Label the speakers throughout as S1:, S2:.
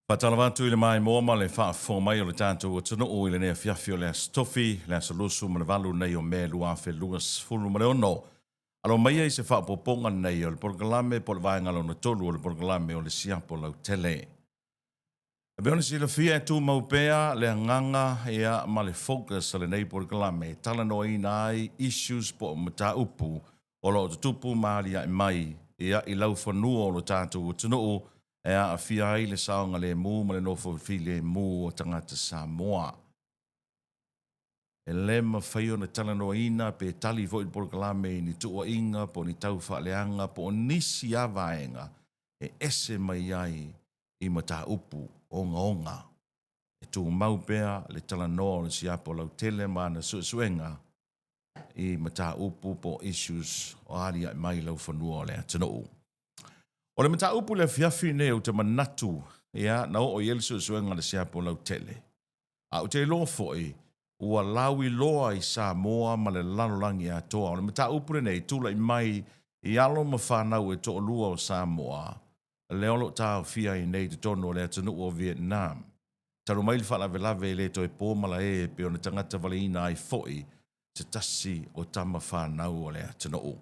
S1: Faatalofa atu i le maimoa ma le faafofoga mai o le tatou atunuu i lenei afiafi o le Aso Tofi, le aso 28 nei o Me 2026. Alo maia i se faaopoopoga lenei o le polokalame po o le vaega lona tolu o le polokalame o le Siapo Lautele. E pei ona silafia e tumau pea le agaga ia ma le focus o lenei polokalame e talanoaina ai issues po o mataupu o lo o tutupu ma aliae mai ia i laufanua o lo tatou atunuu e aafia ai le saogalemu ma le nofo filemu o tagata Samoa. E le mafai ona talanoaina pe tali foi le polokalame i ni tuuaiga po o ni taufaaleaga po o nisi lava vaega e ese mai ai i mataupu ogaoga. E tumau pea le talanoa o le siapo lautele ma ana suesuega i mataupu po o issues o aliae mai i laufanua o le atunuu. O le mataupu i le afiafi nei ou te manatu ia na oo i ai le suesuega a le siapo lautele, a ou te iloa foi ua lauiloa i Samoa ma le lalolagi atoa. O le mataupu lenei tulai mai i alo ma fanau e toalua o Samoa lea o lo o taofia ai nei i totonu o le atunuu o Vietnam. Talu mai le faalavelave e le toe po malae e pei ona tagata valeina ai foi se tasi o tama fanau o le atunuu.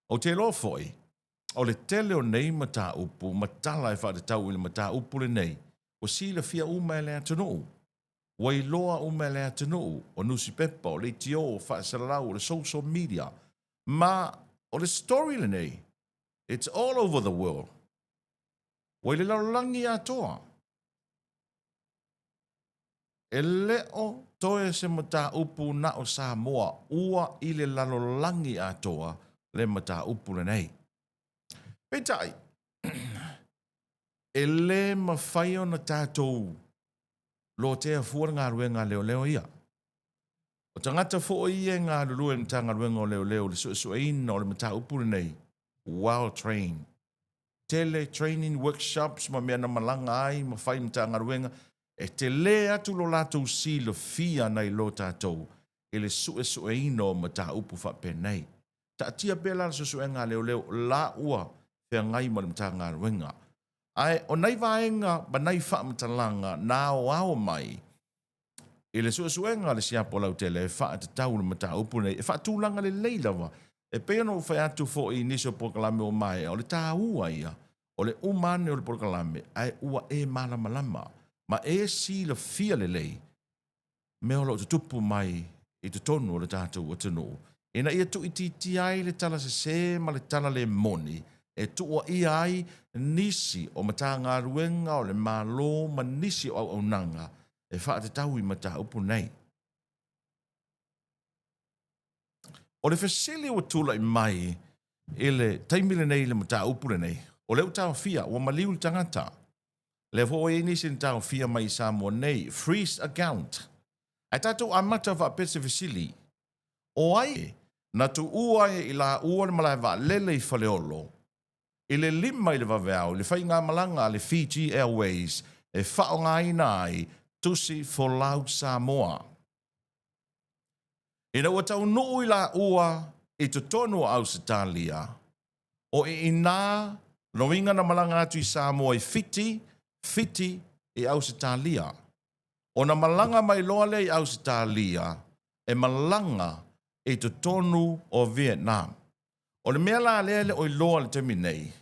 S1: Ou te iloa foi, o le tele o nei mataupu ma tala e faatatau i le mataupu lenei, ua silafia uma e le atunuu. Ua iloa uma e le atunuu, o nusipepa, o leitio, o faasalalau, o le social media. Ma o le story lenei, it's all over the world. Ua i le lalolagi atoa. E le o toe se mataupu na o Samoa, ua i le lalolagi atoa le mataupu lenei. Peitai, e le mafai ona tatou lotea fua le galuega a leoleo ia. O tagata foi ia e galulue i le Matagaluega o Leoleo i le suesueina o le mataupu lenei, well trained. Tele training workshops ma mea na malaga ai ma fai Matagaluega, e tele atu lo latou silafia nai lo tatou i le suesueina o mataupu faapenei. Taatia pea la le suesuega a leoleo la ua feagai ma le Matagaluega. Ae o nai vaega ma nai faamatalaga na aoao mai i le suesuega a le siapo lautele e faatatau i le mataupu lenei, e faatulaga lelei lava. E pei ona ou fai atu foi i nisi o polokalame ua maea, o le taua ia o le uma ane o le polokalame ae ua e malamalama ma e silafia lelei mea o lo o tutupu mai i totonu o le tatou atunuu ina ia tuuitiitia ai le tala sese ma le tala le moni e tuuaia ai nisi o Matagaluega o le Malo ma nisi o auaunaga e faatatau i mataupu nei. O le fesili ua tulai mai i le taimi lenei i le mataupu lenei, o lea ua taofia, ua maliu le tagata. Lea foi ua i ai nisi na taofia mai i Samoa nei, freeze account. Ae tatou amata faapea se fesili, o ai na tuua e i laua le malae vaalele i Faleolo i le 5 i le vaveao i le faigamalaga a le Fiji Airways e faaaogaina ai tusi folau Samoa? Ina ua taunuu i laua i totonu o Ausetalia, o i inā loiga na malaga atu i Samoa i Fiti, Fiti i Ausetalia. Ona malaga mai loa lea i Ausetalia e malaga i totonu o Vietnam. O le mea la lea e le o iloa i le taimi nei,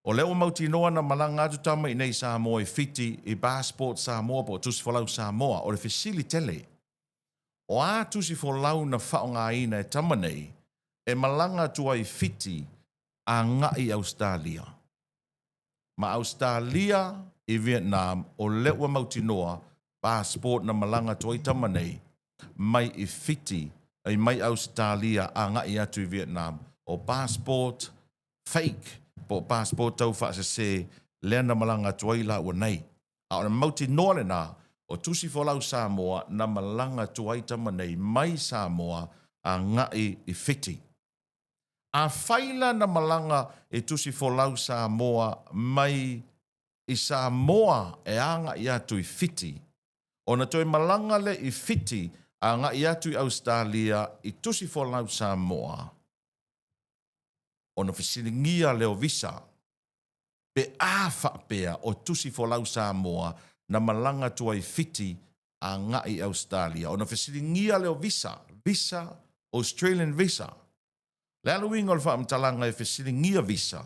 S1: o lea ua mautinoa na malaga atu tama i nei i Samoa i Fiti i passport Samoa po o tusi folau Samoa. O le fesili tele, o a tusi folau na faaaogaina e tama nei e malaga atu ai i Fiti agai i Ausetalia? Ma Ausetalia i Vietnam o lea ua mautinoa passport na malaga atu ai tama nei mai i Fiti ai mai Ausetalia agai atu i Vietnam o passport fake po o passport taufaasese lea na malaga atu ai laua nei. A o le mautinoa lena o tusi folau Samoa na malaga atu ai tama nei mai Samoa agai i Fiti. Afai la na malaga i tusi folau Samoa mai i Samoa e agai atu i Fiti, ona toe malaga lea i Fiti agai atu i Ausetalia i tusi folau Samoa, ona fesiligia lea o visa. Pe a faapea o tusi folau Samoa na malaga atu ai Fiti agai i Ausetalia ona fesiligia lea o visa, visa, Australian visa. Le a le uiga o le faamatalaga e fesiligia visa,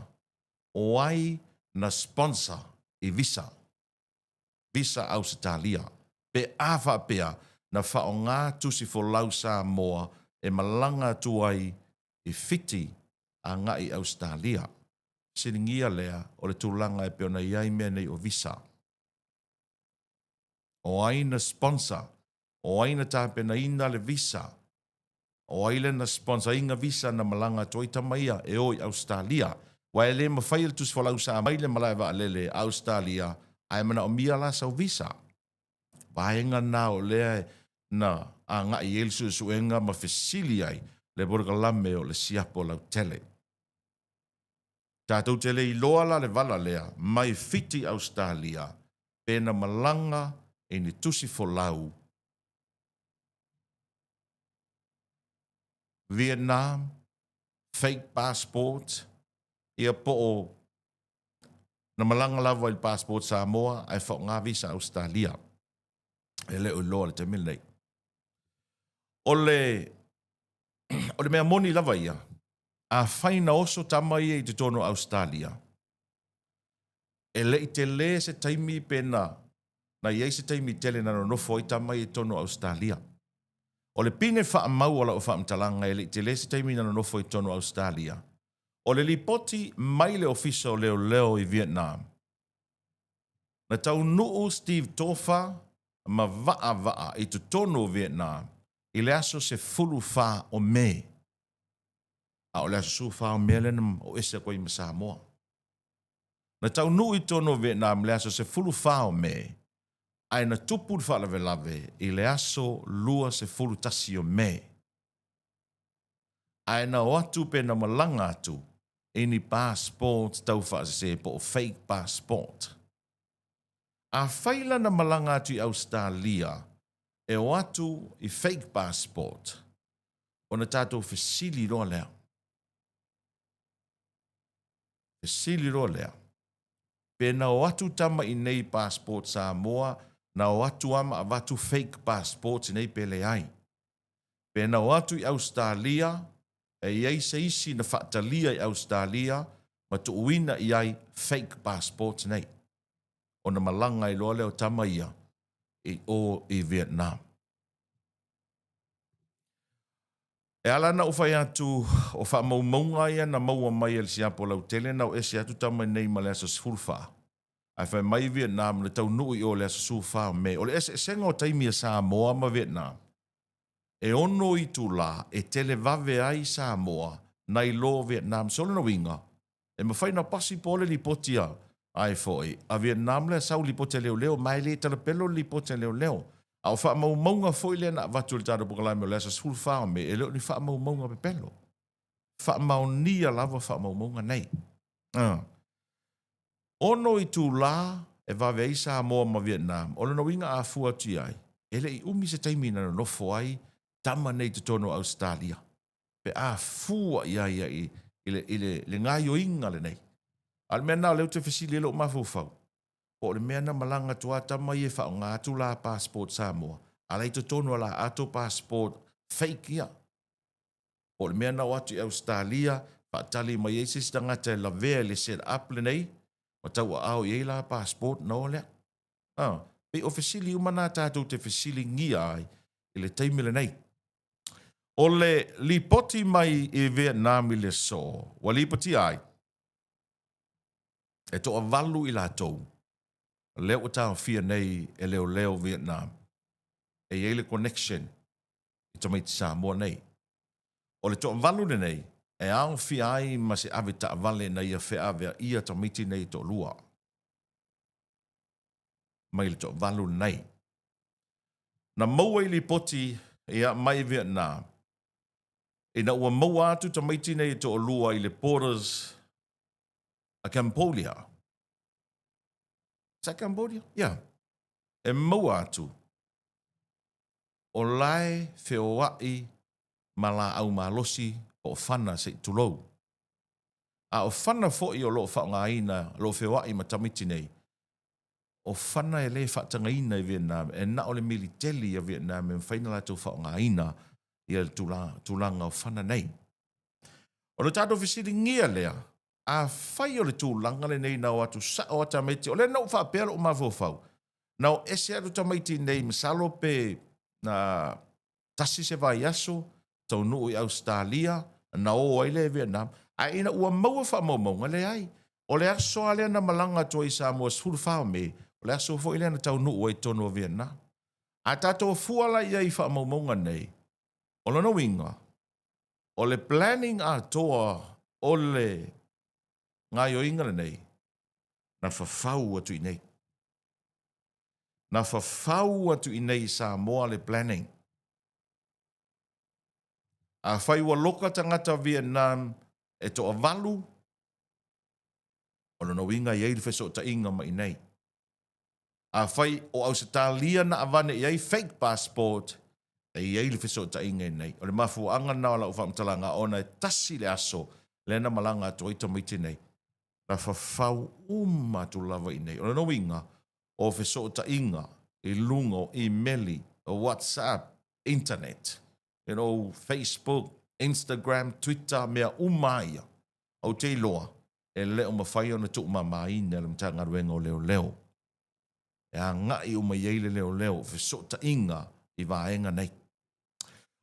S1: o ai na sponsor i visa, visa Ausetalia, pe a faapea na faaaoga tusi folau Samoa e malaga atu ai i Fiti agai i Ausetalia. Fesiligia lea o le tulaga e pei ona i ai mea nei o visa. O ai na sponsor? O ai na tapenaina le visa? O ai lea na sponsor ina visa na malaga atu ai tama ia e o i Ausetalia? Aua e le mafai e le tusi folau sa mai le malae vaalele a Ausetalia ae manaomia la sau visa. Vaega na o lea na agai i ai le suesuega ma fesili ai le polokalame o le siapo lautele. Tatou te le iloa la le vala lea mai Fiti Ausetalia pe na malaga i ni tusi folau Vietnam, fake passport, ia po o na malaga lava i le passport Samoa ae faaaoga visa Ausetalia. E le o iloa i le taimi lenei. O le, o le mea moni lava ia, afai na oso tama ia i totonu o Ausetalia, e le i tele se taimi pe na na i ai se taimi tele na nonofo ai tama ia i totonu o Ausetalia. O le pine faamau o lau faamatalaga e le i tele se taimi na nonofo i totonu o Ausetalia, o le lipoti mai le Ofisa o Leoleo i Vietnam, na taunuu Steve Tofa ma Vaavaa i totonu o Vietnam i le aso 14 o Me. A o le aso 14 o Me lea na o ese atu ai ma Samoa. Na taunuu i totonu o Vietnam i le aso 14 o Me, ae na tupu le faalavelave i le aso 21 o Me. Ae na o atu pe na malaga atu i ni passport taufaasese po o fake passport. Afai la na malaga atu i Ausetalia e o atu i fake passport, ona tatou fesili loa lea. Fesili loa lea, pe na o atu tama i nei passport Samoa, na o atu a ma avatu fake passports nei pe leai. Pe na o atu i Ausetalia, e i ai se isi na faatalia i Ausetalia ma tuuina i ai fake passports nei. Ona malaga ai loa lea o tama ia i o i Vietnam. E ala ona ou fai atu, o faamaumauga ia na maua mai e le siapo lautele na o ese atu tama nei ma le aso 14. Ae fai mai Vietnam na taunuu i o i le aso 14 o Me. O le eseesega o taimi a Samoa ma Vietnam, e ono itula e televave ai Samoa nai lo Vietnam. So lona uiga, E mafai ona pasi po o le lipoti a ai foi a Vietnam lea sau lipoti a leoleo ma e le talapelo le lipoti a leoleo. A o faamaumauga foi lea na avatu e le tatou polokalame o le aso 14 o Me, e le o ni faamaumauga pepelo. Faamaonia lava faamaumauga nei. Ono itula e vave ai Samoa ma Vietnam, o lona uiga a fua atu i ai, e le i umi se taimi na nonofo ai tama nei i totonu o Ausetalia. Pe a fua i ai ia i, i le, i le, le gaioiga lenei. A o le mea lena o lea ou te fesili ai lou mafaufau, po o le mea na malaga atu a tama ia e faaaoga atu la passport Samoa, a la i totonu o la ato passport fake ia. Po o le mea na o atu i Ausetalia, faatali mai ai se isi tagata e lavea i le set up lenei, ma tauaao i ai la passport na o lea. A, pei o fesili uma na tatou te fesiligia ai i le taimi lenei. O le lipoti mai i Vietnam i le aso, ua lipotia ai, e toavalu i latou lea ua taofia nei e leoleo Vietnam e i ai le connection i tamaiti Samoa nei. O le toavalu lenei e aofia ai ma se ave taavale na ia feaveaia tamaiti nei e toalua mai le toavalu lenei. Na maua i lipoti ia mai Vietnam ina ua maua atu tamaiti nei e toalua i le borders a Cambodia. Is that Cambodia? Yeah. E maua atu o lae feoai ma laau malosi po o fana se i tulou. A o fana foi o lo o faaaogaina, o lo o feoai ma tamaiti nei, o fana e le faatagaina i Vietnam, e na o le militeli a Vietnam e mafai ona latou faaaogaina ia le tulaga o fana nei. O le tatou fesiligia lea, afai o le tulaga lenei na o atu sao lava tamaiti, o lea na ou faapea lou mafaufau, na o ese atu tamaiti nei masalo pe na tasi se vaiaso taunuu i Ausetalia na o ai lea i Vietnam, ae ina ua maua faamaumauga, leai. O le aso lava lea na malaga atu ai i Samoa 14 o Me, o le aso foi lea na taunuu ai i totonu o Vietnam. A tatou fua la i ai i faamaumauga nei, o lona uiga, o le planning atoa o le gaoioiga lenei, na fafau atu i inei. Na fafau atu i inei i Samoa le planning. Afai ua loka tagata Vietnam e toavalu, o lona uiga e i ai le fesootaiga mai inei. Afai o Ausetalia na avane i ai fake passport, e i ai le fesootaiga i inei. O le mafuaaga lena o lau faamatalaga ona e tasi le aso lea na malaga atu ai tamaiti nei. Na fafau uma atu lava i inei. O lona uiga, o fesootaiga i luga o imeli, o WhatsApp, internet, you know, Facebook, Instagram, Twitter, mea uma lava ia, ou te iloa e le o mafai ona tuumamaina e le Matagaluega o Leoleo. E agai uma i ai le leoleo o fesootaiga i vaega nei.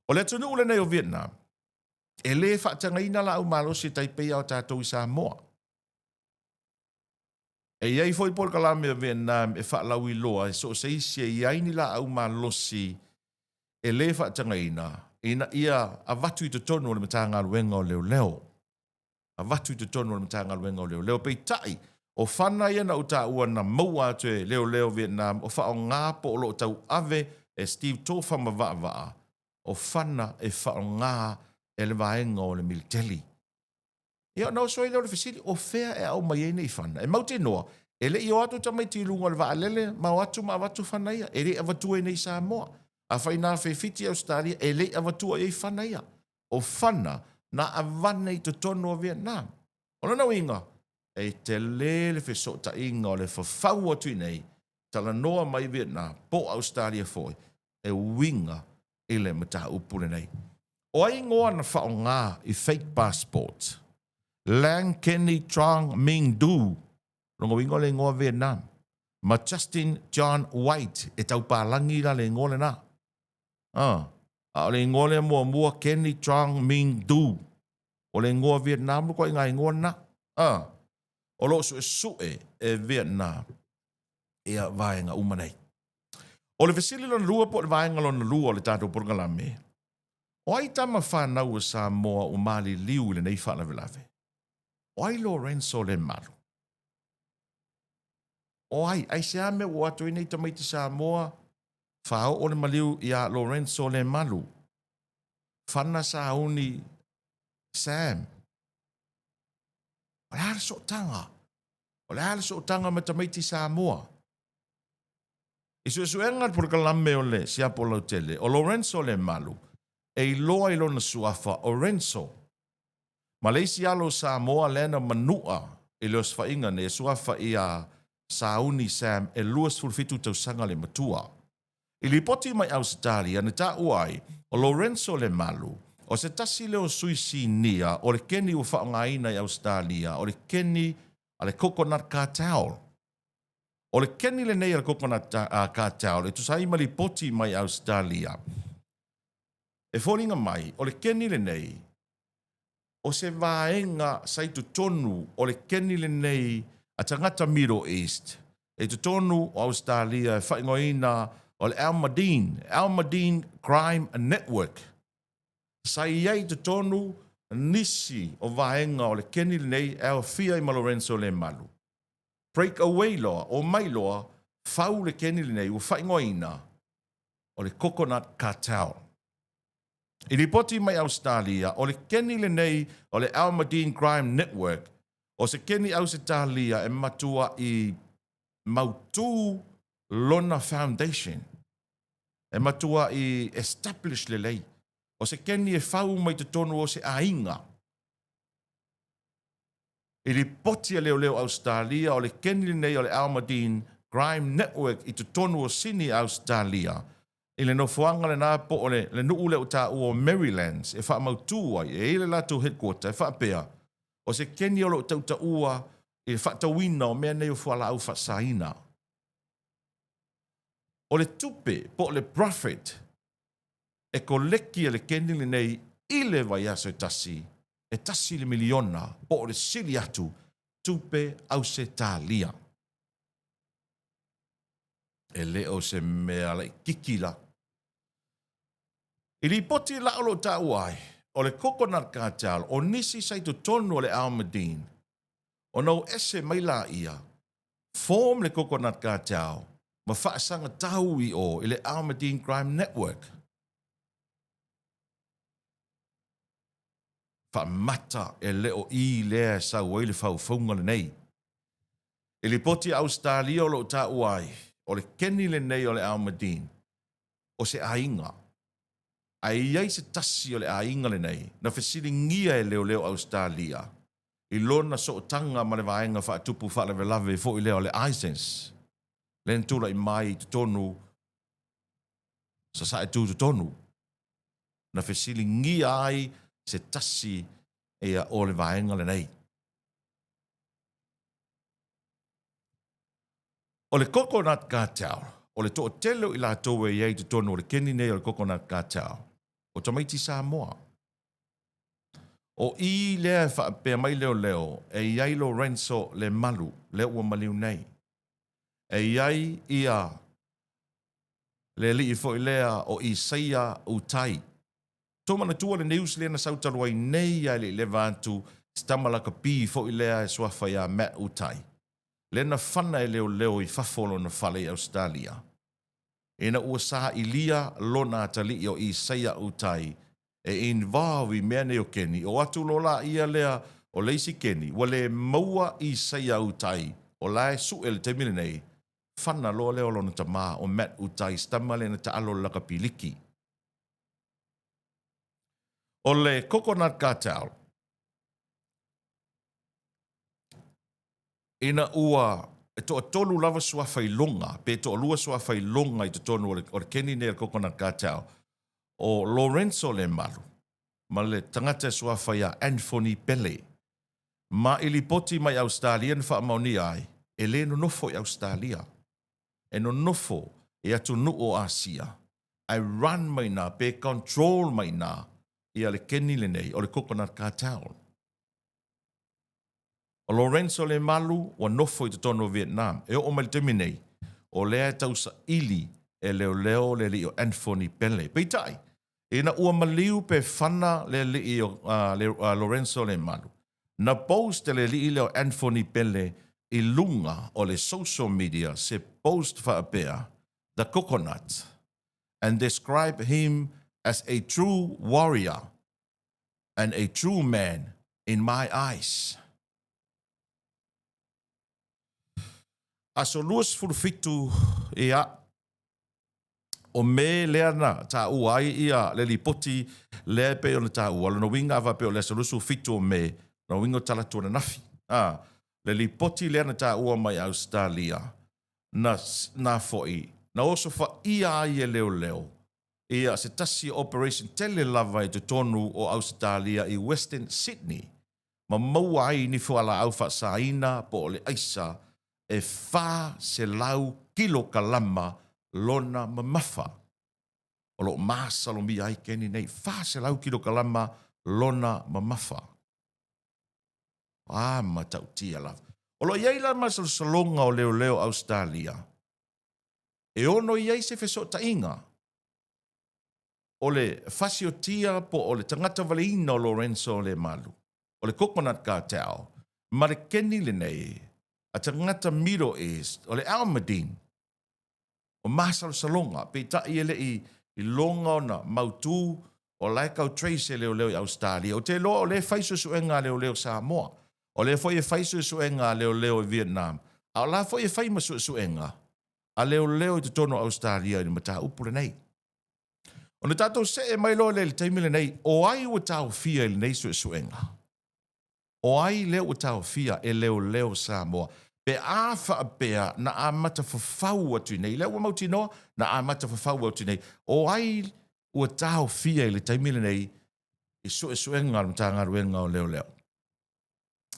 S1: O le atunuu lenei o Vietnam, e le faatagaina laau malosi e tai pei lava o tatou i Samoa. E i ai foi polokalame a Vietnam e faalauiloa e so o se isi e i ai ni laau malosi e le faatagaina ina ia avatu i totonu o le Matagaluega o Leoleo. Avatu i totonu o le Matagaluega o Leoleo. Peitai, o fana ia na ou taua na maua atu e Leoleo Vietnam o faaaoga po o lo o tauave e Steve Tofa ma Vaavaa, o fana e faaaoga e le vaega o le militeli. Ia ona oso ai lea o le fesili, o fea e aumai ai nei fana? E mautinoa, e le i o atu tamaiti i luga o le vaalele ma o atu ma avatu fana ia. E le i avatua i inei i Samoa. Afai na fefiti i Ausetalia, e le i avatua i ai fana ia. O fana na avane i totonu o Vietnam. O lona uiga, e tele le fesootaiga o le fafau atu i inei, talanoa mai Vietnam po o Ausetalia foi, e uiga i le mataupu lenei. O ai igoa na faaaoga i fake passports? Lang Kenny Trong Ming Du, lona uiga o le igoa Vietnam, ma Justin John White, e tau palagi la le igoa lena. A, a o le igoa lea muamua Kenny Trong Ming Du, o le igoa Vietnam le ituaiga igoa lena. A, o lo o suesue e Vietnam ia vaega uma nei. O le fesili lona lua po o le vaega lona lua o le tatou polokalame, o ai tama fanau a Samoa ua maliliu i lenei faalavelave? O ai Lorenzo Lemalu? O ai? Aisea mea ua o atu ai nei tamaiti Samoa faaoo le maliu iā Lorenzo Lemalu? Fana sauni Sam. O le a le sootaga? O le a le sootaga ma tamaiti Samoa? I suesuega a le polokalame o le Siapo Lautele, o Lorenzo Lemalu e iloa i lona suafa o Renzo. Ma le isi alo o Samoa lea na manua i le osofaiga nei e suafa ia Sauni Sam e 27 tausaga le matua. I lipoti mai Ausetalia na taua ai, o Lorenzo Lemalu, o se tasi lea o sui sinia o le keni ua faaaogaina i Ausetalia, o le keni a le Coconut Cartel. O le keni lenei a le Coconut Cartel e tusa ai ma lipoti mai Ausetalia. E foliga mai, o le keni lenei, o se vaega sa i totonu o le keni lenei a tagata Middle East i totonu o Ausetalia e faaigoaina o le Almadin, Almadin Crime Network. Sa i ai i totonu nisi o vaega o le keni lenei e aofia ai ma Lorenzo Lemalu. Break away loa, omai loa, fau le keni lenei ua faaigoaina o le Coconut Cartel. I lipoti mai Ausetalia, o le keni lenei o le Almadin Crime Network, o se keni Ausetalia e matua'i mautū lona foundation, e matua'i establish lelei. O se keni e fau mai totonu o se aiga. I lipoti a leoleo Ausetalia o le keni lenei o le Almadin Crime Network i totonu o Sini, Ausetalia, i le nofoaga lena po o le le nuu lea ua taua o Merrylands e faamautu ai e i ai le latou headquarter e faapea o se keni o lo o tautaua i le faatauina o mea nei o fualaau faasaina. O le tupe po o le profit e koleki e le keni lenei i le vaiaso e tasi, e tasi le miliona po o le sili atu tupe Ausetalia. E le o se mea laititi la. I lipoti la o lo o taua ai, o le Coconut Cartel, o nisi sa i totonu o le Almadin, ona o ese mai laia, form le Coconut Cartel ma faasaga tau i o i le Almadin Crime Network. Faamata e le o i lea e sau ai le faufauga lenei. I lipoti a Ausetalia o lo o taua ai, o le keni lenei o le Almadin, o se aiga. Ae i ai se tasi o le aiga lenei na fesiligia e leoleo Ausetalia i lona sootaga ma le vaega faatupu faalavelave foi lea o le ISIS, lea na tulai mai i totonu Sasae Tutotonu, na fesiligia ai se tasi ia o le vaega lenei. O le Coconut Cartel, o le toatele o i latou e i ai i totonu o le keni nei o le Coconut Cartel, o tamaiti Samoa. O i lea e faapea mai leoleo e i ai Lorenzo Lemalu, lea ua maliu nei. E i ai ia le alii foi lea o Isaia Utai. Tou manatua le news lea na sau talu ai nei ae le i leva atu se tama lakapi foi lea e suafa ia Matt Utai, lea na fana e leoleo i fafo o lona fale i Ausetalia ina ua sailia lona atalii o Isaia Utai e involve i mea nei o keni, o atu loa laia lea o le isi keni ua le maua Isaia Utai o la e sue i le taimi lenei, fana loa lea o lona tama o Matt Utai se tama lea na taalo i le lakapi liki. O le Coconut Cartel, ina ua e toatolu lava suafa iloga, pe toalua suafa iloga i totonu o le, o le keni nei o le Coconut Cartel, o Lorenzo Lemalu ma le tagata e suafa ia Anthony Pele. Ma i lipoti mai Ausetalia na faamaonia ai, e le nonofo i Ausetalia. E nonofo i atunuu o Asia, ae run mai ina pe control mai ina ia le keni lenei o le Coconut Cartel. O Lorenzo Lemalu ua nofo i totonu o Vietnam e oo mai le taimi nei, o lea e tausaili e leoleo le alii o Anthony Pele. Peitai, ina ua maliu pe fana le alii o Lorenzo Lemalu, na post e le alii lea o Anthony Pele i luga o le social media se post faapea, The Coconut and describe him as a true warrior and a true man in my eyes. Aso 27 ia o Me lea na taua ai ia le lipoti lea e pei ona taua, lona uiga a faapea o le aso 27 o Me, lona uiga o talaatu ananafi. A, le lipoti lea na taua mai Ausetalia, na, na foi, na osofaia ai e leoleo ia se tasi o operation tele lava i totonu o Ausetalia i Western Sydney, ma maua ai ni fualaau faasaina po o le aisa e 400 kilokalama lona mamafa. O lo o masalomia ai keni nei, 400 kilokalama lona mamafa. A matautia lava. O lo o i ai la masalosaloga o leoleo Ausetalia e ono i ai se fesootaiga o le fasiotia po o le tagata valeina o Lorenzo Lemalu, o le Coconut Cartel, ma le keni lenei a tagata Middle East o le Almadin. O masalosaloga, peitai e le i iloga ona mautu o la e kau trace e leoleo i Ausetalia. Ou te iloa o lea e fai suesuega a leoleo Samoa. O lea foi e fai suesuega a leoleo i Vietnam. A o la foi e fai ma suesuega a leoleo i totonu o Ausetalia i le mataupu lenei. Ona tatou see mai loa lea i le taimi lenei, o ai ua taofia i lenei suesuega? O ai lea ua taofia e leoleo Samoa pe a faapea na amata fafau atu i nei? Lea ua mautinoa na amata fafau atu i nei. O ai ua taofia i le taimi lenei i suesuega a le Matagaluega o Leoleo?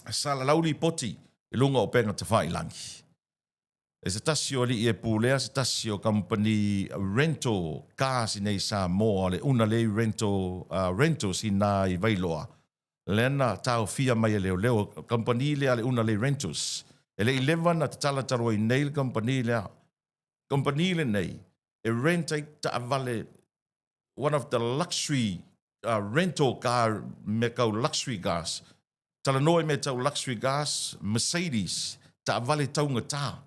S1: Salalau lipoti i luga o upega tafailagi. E se tasi o alii e pulea se tasi o kamupani rental cars i nei i Samoa, o le Unalei Rental Rentals i ina i Vailoa, lea na taofia mai e leoleo. O le kamupani lea a le Unalei Rentals, e le i leva na tatala talu ai nei le kamupani lea. Kamupani lenei e rent ai taavale, one of the luxury rental car, mea tau luxury cars. Talanoa i mea tau luxury cars, Mercedes, taavale taugata.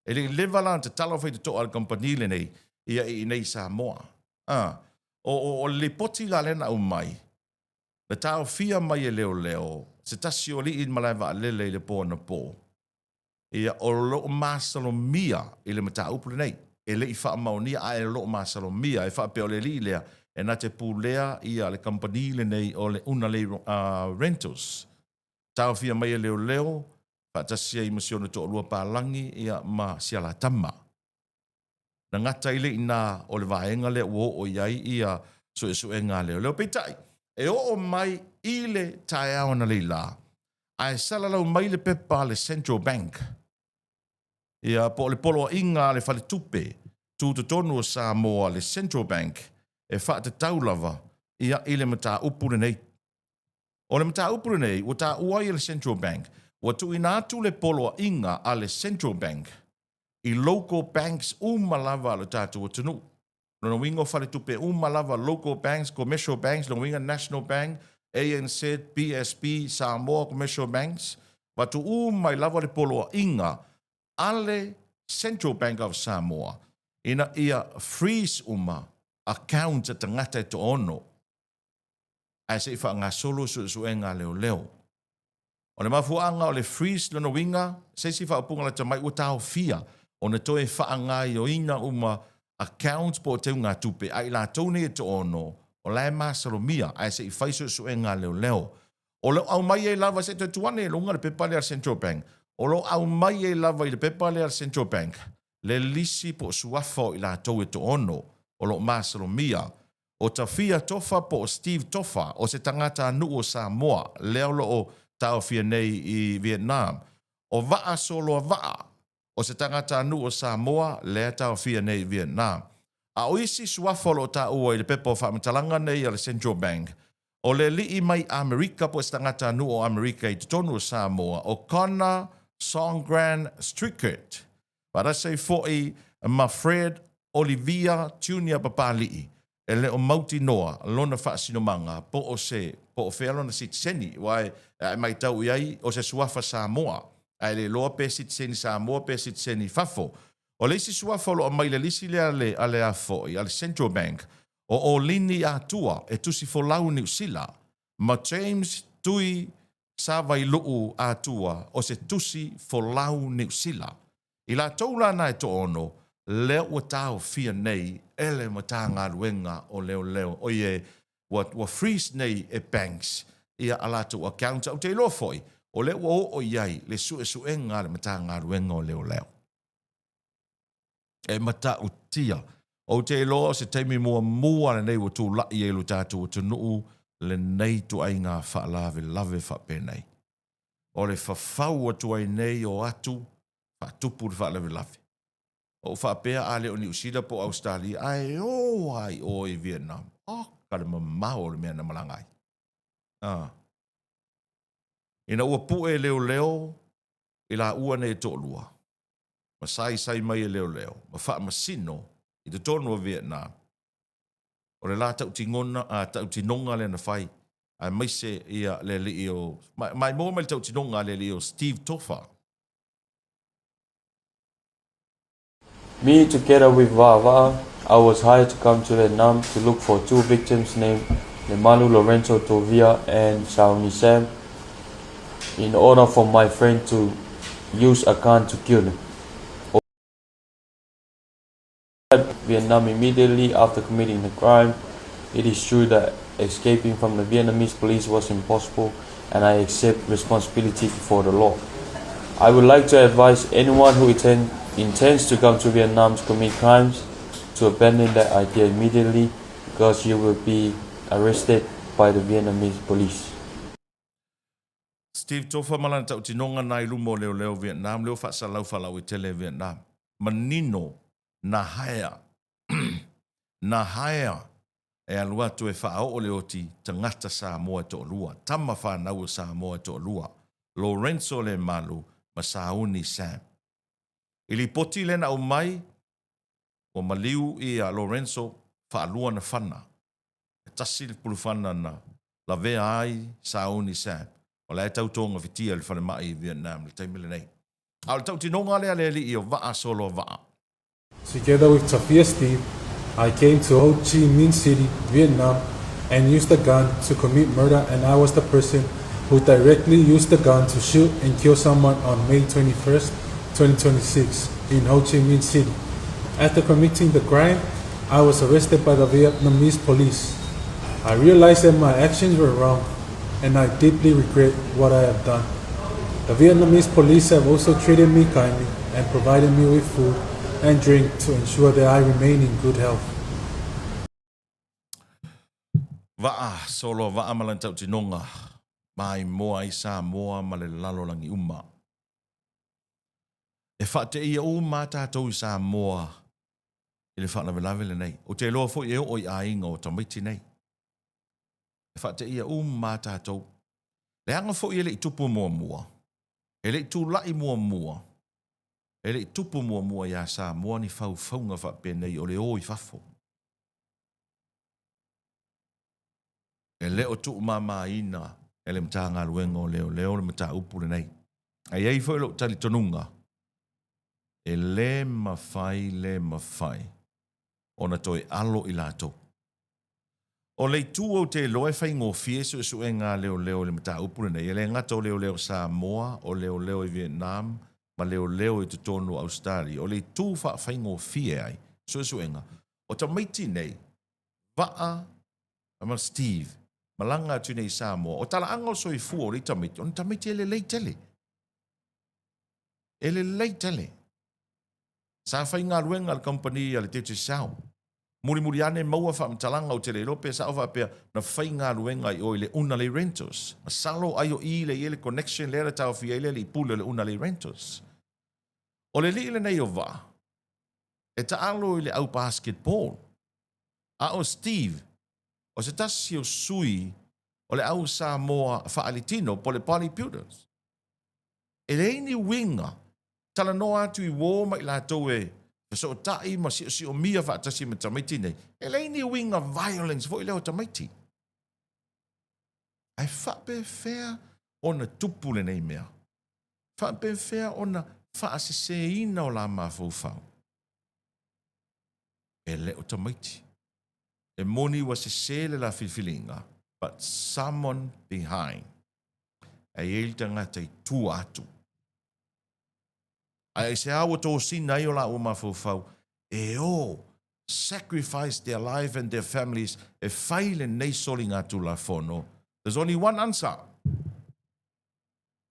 S1: E le i leva la ona tatala o faitotoa a le kamupani lenei ia i inei i Samoa. A, o, o, o le lipoti la lea na aumai, na taofia mai e leoleo se tasi o alii i le malae vaalele i le po anapo. Ia, o lo o masalomia i le mataupu lenei. E le i faamaonia, ae o lo o masalomia e faapea o le alii lea e na te pulea ia le kamupani lenei o le Unalei Rentals. Taofia mai e leoleo faatasi ai ma si ona toalua palagi ia ma si alatama. Na gata ai le i ina o le vaega lea ua oo i ai ia suesuega a leoleo. Peitai, e oo mai i le taeao analeila, ae salalau mai le pepa a le Central Bank, ia, po o le poloaiga a le Faletupe Tutotonu o Samoa, le Central Bank, e faatatau lava ia i le mataupu lenei. O le mataupu lenei ua taua ai e le Central Bank, ua tuuina atu le poloaiga a le Central Bank i local banks uma lava a lo tatou atunuu. Lona uiga o faletupe uma lava, local banks, commercial banks, lona uiga National Bank, ANZ, BSB, Samoa Commercial Banks, avatu uma ai lava le poloaiga a le Central Bank of Samoa ina ia freeze uma accounts a tagata e toaono ae se i faagasolo suesuega a leoleo. O le mafuaaga o le freeze lona uiga, se isi faaupuga lata mai ua taofia ona toe faagaioina uma accounts po o teugatupe a i latou nei e toaono o la e masalomia ae se i fai suesuega a leoleo. O lo o aumai ai lava, se i toe tuu ane i luga le pepa lea a le Central Bank, o lo o aumai ai lava i le pepa lea a le Central Bank le lisi po o suafa o i latou e toaono o lo o masalomia. ʻO Tafia Tofa po o Steve Tofa, o se tagatanuu o Samoa, lea o lo o taofia nei i Vietnam. ʻO Vaa Soloa Vaa, o se tagatanuu o Samoa, lea e taofia nei i Vietnam. A o isi suafa o lo o taua i le pepa o faamatalaga nei a le Central Bank, ʻo le alii mai Amerika po o se tagatanuu o Amerika i totonu o Samoa, ʻo Connor Songran Strickert, Faatasi foi ma Fred Olivia Junior Papali'i, e le o mautinoa lona faasinomaga po o se po o fea lona sitiseni, aua e a e matau i ai o se suafa Samoa, ae le iloa pe sitiseni Samoa pe sitiseni i fafo. O le isi suafa o lo o aumai i le lisi lea a le a le a foi a le Central Bank, o Olini Atua e tusi folau i Niu Sila, ma James Tui Savailuu Atua o se tusi folau Niu Sila. I latou la na e toaono, lea ua taofia nei e le Matagaluega o Leoleo, oi e, ua, ua freeze nei e banks ia a latou accounts, a ou te iloa foi, o lea ua oo i ai le suesuega a le Matagaluega o Leoleo. E matautia. Ou te iloa o se taimi muamua lenei ua tulai ai lo tatou atunuu lenei ituaiga faalavelave faapenei. O le fafau atu ai nei o atu faatupu le faalavelave. Ou faapea a le o Niu Sila po o Ausetalia ae o lava i o i Vietnam. Oka le mamao o le mea na malaga ai. A. Ina ua pue leoleo i laua nei e toalua, ma saisai mai e leoleo ma faamasino i totonu o Vietnam. O le la tautinona, a, tautinoga lea na fai, aemaise ia le alii o, ma, ma e maua mai le tautinoga a le alii o Steve Tofa.
S2: Me together with Vaavaa, I was hired to come to Vietnam to look for two victims named Lemalu Lorenzo Tovia and Sauni Sam in order for my friend to use a gun to kill them. Vietnam immediately after committing the crime. It is true that escaping from the Vietnamese police was impossible. and I accept responsibility before the law. I would like to advise anyone who intend, intends to come to Vietnam to commit crimes to abandon that idea immediately because you will be arrested by the Vietnamese police.
S1: Steve Tofa ma lana tautinoga na i luma o leoleo Vietnam leo faasalau faalauaitele Vietnam. Manino na haea na haea e alu atu e faaoo le oti tagata Samoa e toalua, tama fanau o Samoa e toalua, Lorenzo Lemalu ma Sauni Sam. I lipoti lea na aumai, ua maliu ia Lorenzo faalua na fana. E tasi le pulufana na lavea ai Sauni Sam, o la e tau togafitia i le falemai i Vietnam i le taimi lenei. A o le tautinoga lea a le alii o Vaa Soloa Vaa.
S3: Together with Tafia Steve, I came to Ho Chi Minh City, Vietnam, and used a gun to commit murder and I was the person who directly used the gun to shoot and kill someone on May 21st, 2026 in Ho Chi Minh City. After committing the crime, I was arrested by the Vietnamese police. I realized that my actions were wrong and I deeply regret what I have done. The Vietnamese police have also treated me kindly and provided me with food and drink to ensure that I remain in good health.
S1: Vaa, solo vaa ma lana tautinoga, maimoa ai Samoa ma le lalolagi uma. E faateia uma a tatou i Samoa i le faalavelave lenei. Ou te iloa foi e oo i aiga o tamaiti nei. E faateia uma a tatou. Leaga foi e le i tupu muamua, e le i tulai muamua, e le i tupu muamua iā Samoa ni faufauga faapenei o le o i fafo. E le o tuumamaina e le Matagaluega o Leoleo le mataupu lenei. Ae i ai foi lou talitonuga, e le mafai le mafai ona toe alo i latou. O le itu ou te iloa e faigofie suesuega a leoleo i le mataupu lenei, e le gata o leoleo Samoa, o leoleo i Vietnam ma leoleo i totonu o Ausetalia. O le itu faafaigofie ai suesuega, o tamaiti nei, Vaa ma Steve, malaga atu nei i Samoa, o talaaga o le soifua o nei tamaiti, o ni tamaiti e lelei tele. E lelei tele. Sa faigaluega le kamupani a le Digicel. Mulimuli ane maua faamatalaga ou te le iloa pe sao faapea na faigaluega i o i le Unalei Rentals. Masalo ai o i lea i ai le connection lea na taofia ai le alii pule o le Unalei Rentals. O le alii lenei o Vaa, e taalo i le au basketball. A o Steve, o se tasi o sui o le au Samoa faalitino po o le bodybuilders. E leai ni uiga talanoa atu i uō ma i latou e fesootai ma siosiomia faatasi ma tamaiti nei, e leai ni uiga violence foi lea o tamaiti. Ae faapefea ona tupu lenei mea? Faapefea ona faaseseina o la mafaufau? E le o tamaiti. E moni ua sese le la filifiliga, but someone behind. E i ai le tagata i tua atu. Ae aisea ua tosina ai o laua mafaufau e o sacrifice their life and their families e fai lenei soligatulafono? There's only one answer.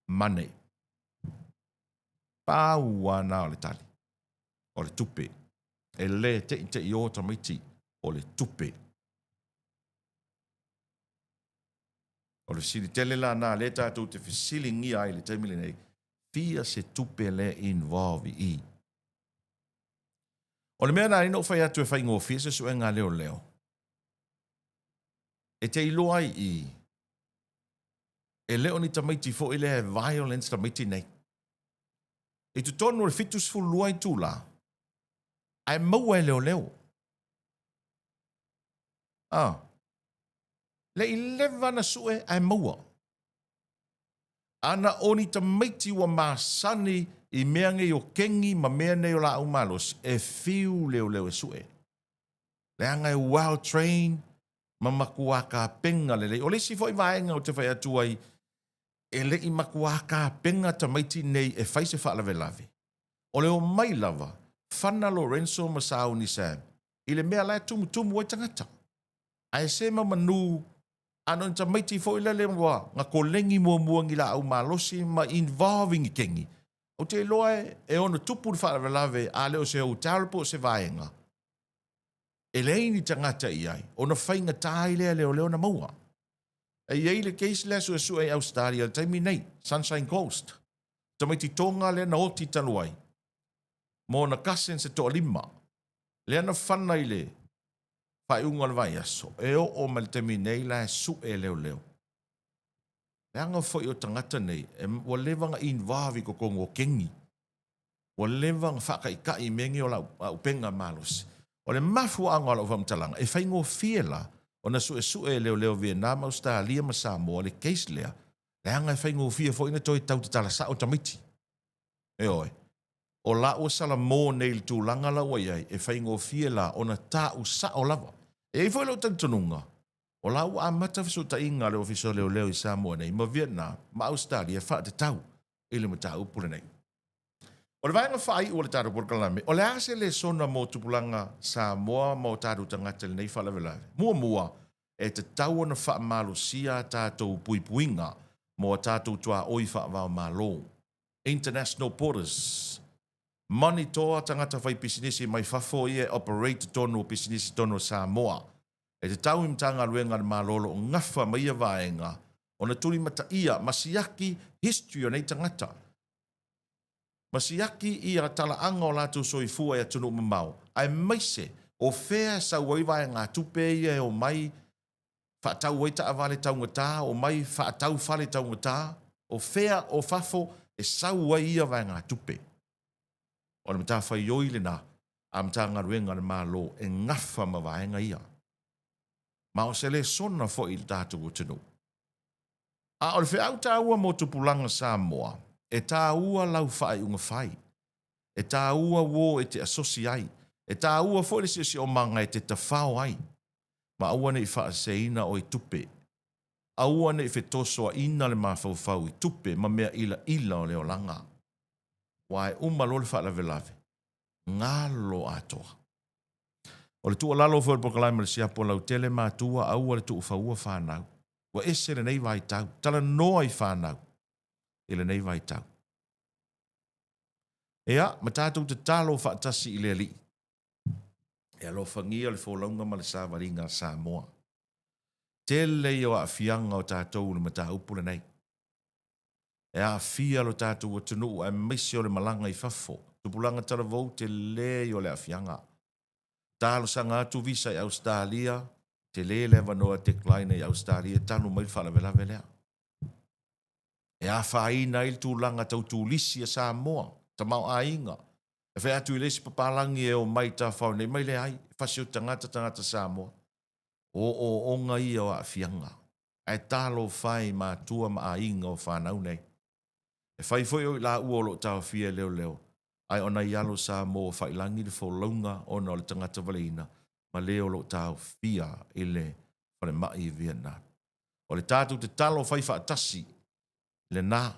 S1: Money. Pau lava na o le tali. O le tupe. E le teitei o tamaiti o le tupe. O le fesili tele la na lea tatou te fesiligia ai i le taimi lenei, fia se tupe lea involve i i? O le mea na na ou fai atu e faigofie se suega a leoleo, e te iloa ai i i, e le o ni tamaiti foi lea e violence tamaiti nei. I totonu o le 72 itula, ae maua e leoleo. Ah. Le i leva na sue ae maua. Ana o ni tamaiti ua masani i mea nei o kengi ma mea nei o laau malosi, e fiu leoleo e sue. Leaga e well trained ma matua kapenga lelei. O le isi foi vaega ou te fai atu ai, e le i matua kapenga tamaiti nei e fai se faalavelave. O le omai lava, fana Lorenzo ma Sauni Sam i le mea la e tumutumu ai tagata. Ae se ma manu. A na o ni tamaiti foi lele ua na kolegi muamua i ni laau malosi ma involve i ni kengi, ou te iloa e ono tupu le faalavelave a le o se hotel po o se vaega e leai ni tagata i ai, ona faigata ai lea e leoleo ona maua. E i ai le case lea suesue i Ausetalia i le taimi nei, Sunshine Coast, tamaiti Tonga lea na oti talu ai ma ona cousins se toalima, lea na fana i le faaiuga o le vaiaso, e oo mai le taimi nei la e sue e leoleo. Leaga foi o tagata nei, e, ua leva ona involve i totonu o kengi. Ua leva ona faataitai i mea nei o lau auupega malosi. O le mafuaaga o lau faamatalaga, e faigofie la ona suesue e leoleo Vietnam, Ausetalia ma Samoa le case lea, leaga e faigofie foi ona toe tau tatala sao tamaiti. Ioe. O la ua salamo nei i le tulaga la ua i ai, e faigofie la ona ta'u sa'o lava. E i ai foi lou talitonuga, o la ua amata fesootaiga a le Ofisa o Leoleo i Samoa nei ma Vietnam ma Ausetalia e faatatau i le mataupu lenei. O le vaega faaiu o le tatou polokalame, o le a se lesona mo tupulaga Samoa ma o tatou tagata i lenei faalavelave? Muamua, e tatau ona faamalosia a tatou puipuiga mo a tatou tuaoi faava-o-Malo, international borders. Monitor tagata faipisinisi mai fafo ia e operate totonu o pisinisi totonu o Samoa. E tatau i Matagaluega a le Malo o lo o gafa ma ia vaega ona tulimataia ma siaki history o nei tagata, ma siaki ia talaaga o latou soifua i atunuu mamao, aemaise o fea e sau ai vaegatupe ia e omai faatau ai taavale taugata, omai faatau fale taugata, o fea o fafo e sau ai ia vaegatupe. O le matafaioi lena a Matagaluega a le Malo e gafa ma vaega ia. Ma o se lesona foi i le tatou atunuu. A o le feau taua mo tupulaga Samoa, e taua lau faaiuga fai. E taua uo e te asosi ai. E taua foi le siosiomaga e te tafao ai. Ma aua ne i faaseseina oe i tupe. Aua ne i fetosoaina le mafaufau i tupe ma mea ilaila o le olaga. Aua e uma loa le faalavelave, galo atoa. O le tuualalo foi o le polokalame o le siapo lautele matua aua le tuufaua fanau. Ua ese lenei vaitau. Talanoa i fanau i lenei vaitau. Ia, ma tatou tatalo faatasi i le Alii e alofagia le folauga ma le savaliga a Samoa. Tele ia o aafiaga o tatou i le mataupu lenei. E aafia lo tatou atunuu aemaise o le malaga i fafo. Tupulaga talavou, tele ia o le aafiaga. Talosaga atu visa i Ausetalia, tele le avanoa e decline ai Ausetalia talu mai le faalavelave lea. E afaina ai le tulaga tau turisi a Samoa, tamaoaiga. E fai atu i le isi papalagi e omai i Tafao nei mai leai, e fasi o tagata tagata Samoa. O ooooga ia o aafiaga. Ae talofa e i matua ma aiga o fanau nei. E fai foi o i laua o lo o taofia e leoleo, ae o nai alo Samoa ua failangi le folauga ona o le tagata valeina ma le o lo o taofia i le falemai i Vietnam. O le tatou tatalo fai faatasi lena,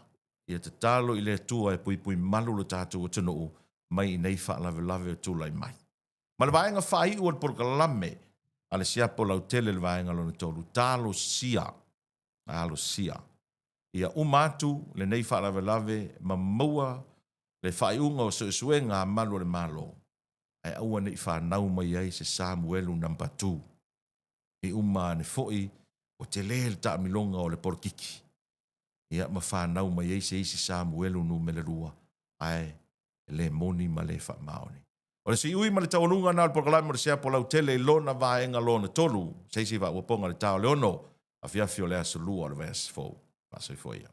S1: ia tatalo i le Atua e puipui malu lo tatou atunuu mai i nei faalavelave o tulai mai. Ma le vaega faaiu o le polokalame a le siapo lautele le vaega lona tolu, talosia, talosia ia uma atu lenei faalavelave ma maua le faaiuga o suesuega a malu o le Malo, ae aua ne i fanau mai ai se Samuelu number two. I uma ane foi ua tele le taamiloga o le polokiki, ia ma fanau mai ai se isi Samuelu numera lua, ae le moni ma le faamaoni. O le siui ma le taualuga na o le polokalame o le siapo lautele i lona vaega lona tolu, se isi faaopoopoga i le ta o le 6 afiafi o le aso Lua o le vaiaso fou. Faasoifua ia.